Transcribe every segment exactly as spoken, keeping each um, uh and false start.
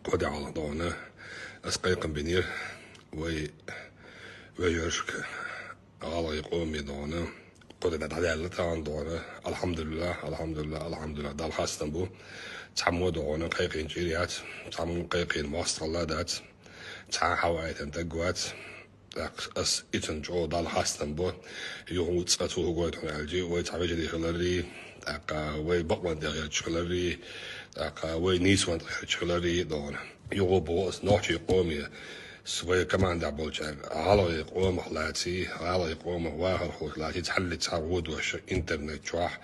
Кхо де хьалха догӀана ас кхайкхам бинера вай вежаршка, гӀалгӀай къоме догӀана. Кхо де дӀадаьлла тахан догӀана. Алхьамдулиллахь, алхьамдулиллахь, алхьамдулиллахь. Далла хастам бу. Цхьаммо догӀана кхайкхийна чӀир яц, цхьаммо кхайкхийна моастагӀалла дац, цхьа хьаваайтан таг вац. ТӀаккха ас ицун чӀогӀа Далла хастам бу, юха цкъа цо хӀу гойту аьлчи, вай цхьа вежарий хиларрий, тӀаккха вай бакъван тӀехьарча хиларрий, тӀаккха вай нийсван тӀехьарча хиларрий догӀана. Юха боху ас нохчий къоме, с-, вай командахь болчаьрга, гӀалгӀай къомах лаций, гӀалгӀай къомах вахархоша лаций, цхьаллица хьагӀо дош интернет чохь,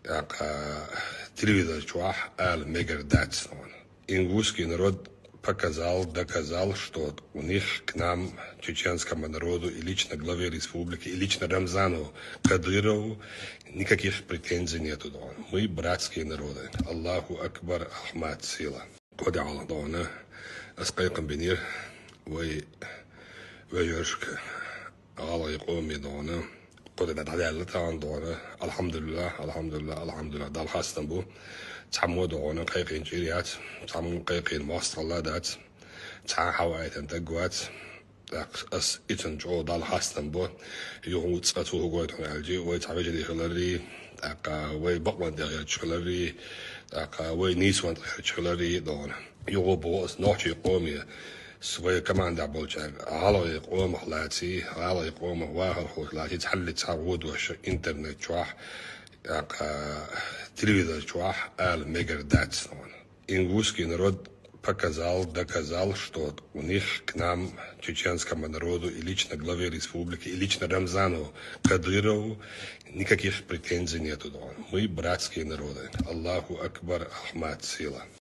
тӀаккха телевизор чохь ала мегар дац догӀана. Ингушский народ показал, доказал, что у них к нам, чеченскому народу, и лично главе республики, и лично Рамзану Кадырову никаких претензий нету догӀана. Мы братские народы. Аллаху Акбар, Ахмат, сила. Кхо де хьалха догӀана ас кхайкхам бинера вай вежаршка, гӀалгӀай къоме догӀана. Кхо де дӀадаьлла тахан догӀана. Алхьамдулиллахь, алхьамдулиллахь, алхьамдулиллахь. Далла хастам бу. Цхьаммо догӀана кхайкхийна чӀир яц, цхьаммо кхайкхийна моастагӀалла дац, цхьа хьаваайтан таг вац. ТӀаккха ас ицун чӀогӀа Далла хастам бу, юха цкъа цо хӀу гойту аьлчи, вай цхьа вежарий хиларрий, тӀаккха вай бакъван тӀехьарча хиларрий, тӀаккха вай нийсван тӀехьарча хиларрий догӀана. Юха боху ас нохчий къоме, с-, вай командахь болчаьрга, гӀалгӀай къомах лаций, гӀалгӀай къомах вахархоша лаций, цхьаллица хьагӀо дош интернет чохь, тӀаккха телевизор чохь ала мегар дац догӀана. Ингушский народ показал, доказал, что у них к нам, чеченскому народу, и лично главе республики, и лично Рамзану Кадырову никаких претензий нету догӀана. Мы братские народы. Аллаху Акбар, Ахмат, сила.